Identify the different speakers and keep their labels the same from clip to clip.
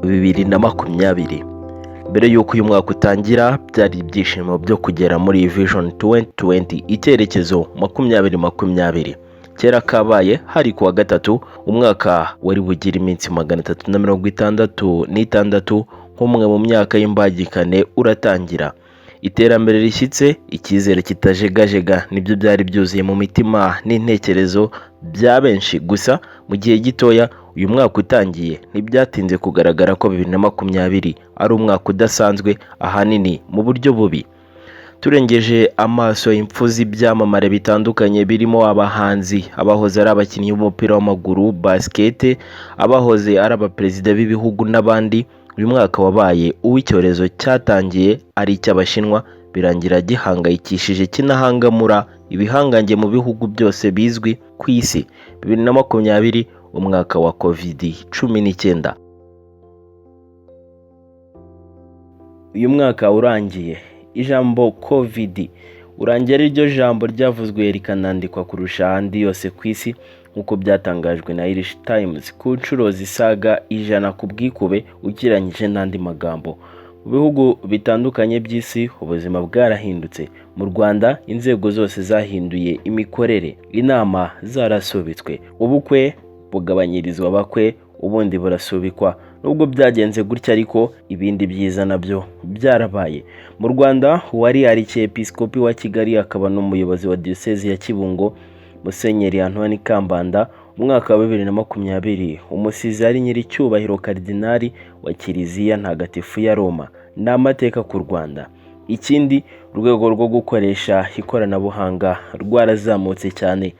Speaker 1: 2020. Mbere y'uko uyu mwaka utangira, byari ibyishimo byo kugera muri Vision 2020, icyerekezo 2020. Kera kabaye, hari kuwa gatatu. Umwaka wari bugire iminsi 366, nk'umwe mu myaka y'imbangikane uratangira. Iterambere rishyitse, icyizere kitajegajega, nibyo byari byuzuye mu mitima n'intekerezo bya benshi. Gusa mu gihe gitoya uyu mwaka utangiye, ntibyatinze kugaragara ko 2020 ari umwaka udasanzwe, ahanini mu buryo bubi. Turengeje amaso impfu z'ibyamamare bitandukanye, birimo abahanzi, abahoze ari abakinnyi b'umupira w'amaguru, basket, abahoze ari abaperezida b'ibihugu n'abandi, uyu mwaka wabaye uw'icyorezo cyatangiye ari icy'Abashinwa, birangira gihangayikishije kinahangamura ibihangange mu bihugu byose bizwi ku isi. 2020, umwaka wa COVID-19. Uyu mwaka urangiye, ijambo COVID urangiye ari ryo jambo ryavuzwe rikanandikwa kurusha ahandi yose ku isi, nk'uko byatangajwe na Irish Times, ku nshuro zisaga 100 ku bwikube ugereranyije n'andi magambo. Mu bihugu bitandukanye by'isi ubuzima bwarahindutse. Mu Rwanda inzego zose zahinduye imikorere, inama zarasubitswe, ubukwe bugabanyirizwa abakwe, ubundi burasubikwa. Nubwo byagenze gutya ariko, ibindi byiza nabyo byarabaye. Mu Rwanda, uwari Arkiyepiskopi wa Kigali akaba n'umuyobozi wa Diyosezi ya Kibungo, Musenyeri Antoine Kambanda, umwaka wa 2020 umusizi ari nyiricyubahiro Karidinali wa Kiliziya Ntagatifu ya Roma. Ni amateka ku Rwanda. Ikindi, urwego rwo gukoresha ikoranabuhanga rwarazamutse cyane.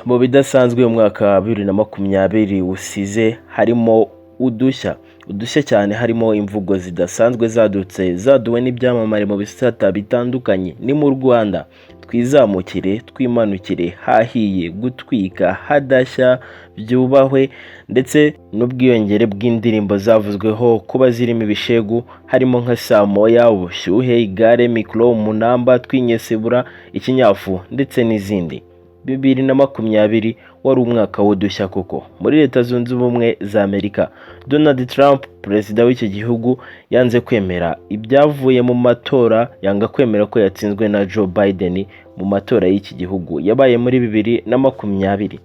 Speaker 1: Mu bidasanzwe umwaka wa 2020 usize harimo udushya, udushya cyane, harimo imvugo zidasanzwe zadutse, zaduwe n'ibyamamare mu bisata bitandukanye. Ni mu Rwanda: twizamukire, twimanukire, hahiye, gutwika, hadashya, byubahwe, ndetse n'ubwiyongere bw'indirimbo zavuzweho kuba zirimo ibishegu, harimo nka saa moya, ubushyuhe, igare, mikoro, umunamba, twinyesebura, ikinyafu ndetse n'izindi. 2020 wari umwaka w'udushya koko. Muri Leta Zunze Ubumwe za Amerika, Donald Trump, perezida w'iki gihugu, yanze kwemera ibyavuye mu matora, yanga kwemera ko yatsinzwe na Joe Biden mu matora y'iki gihugu yabaye muri 2020.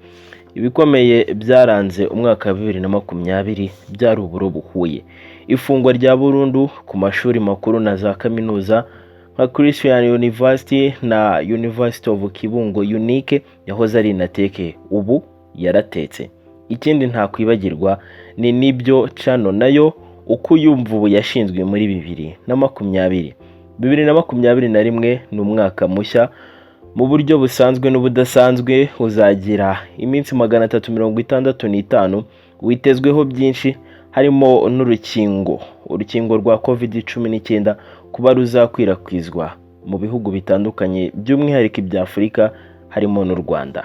Speaker 1: Ibikomeye byaranze umwaka wa 2020 byari uburo buhuye, ifungwa rya burundu ku mashuri makuru na za kaminuza nka Christian University na University of Kibungo UNIK, yahoze ari INATEK, ubu yaratetse. Ikindi ntakwibagirwa ni Nibyo Channel, nayo uko uyumva ubu yashinzwe muri 2020. 2021 ni umwaka mushya mu buryo busanzwe n'ubudasanzwe, uzagira iminsi 365, witezweho byinshi, harimo n'urukingo, urukingo rwa COVID-19 kuba ruzakwirakwizwa mu bihugu bitandukanye, by'umwihariko ibya Afurika, harimo n'u Rwanda.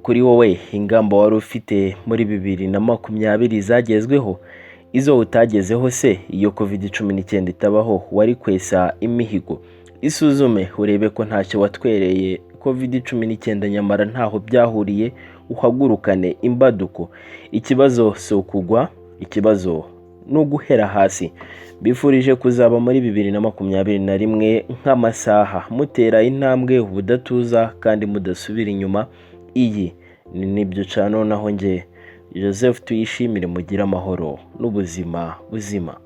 Speaker 1: Kuri wowe, ingamba wari ufite muri 2020 zagezweho? Izo utagezeho se, iyo COVID-19 itabaho wari kwesa imihigo? Isuzume urebe ko ntacyo watwereye COVID-19 nyamara ntaho byahuriye, uhagurukane imbaduko. Ikibazo si ukugwa, ikibazo ni uguhera hasi. Mbifurije kuzaba muri 2021 nk'amasaha, mutera intambwe ubudatuza kandi mudasubira inyuma. Iyi ni Nibyo Channel, naho njye Joseph Tuyishimire. Mugire amahoro n'ubuzima buzima.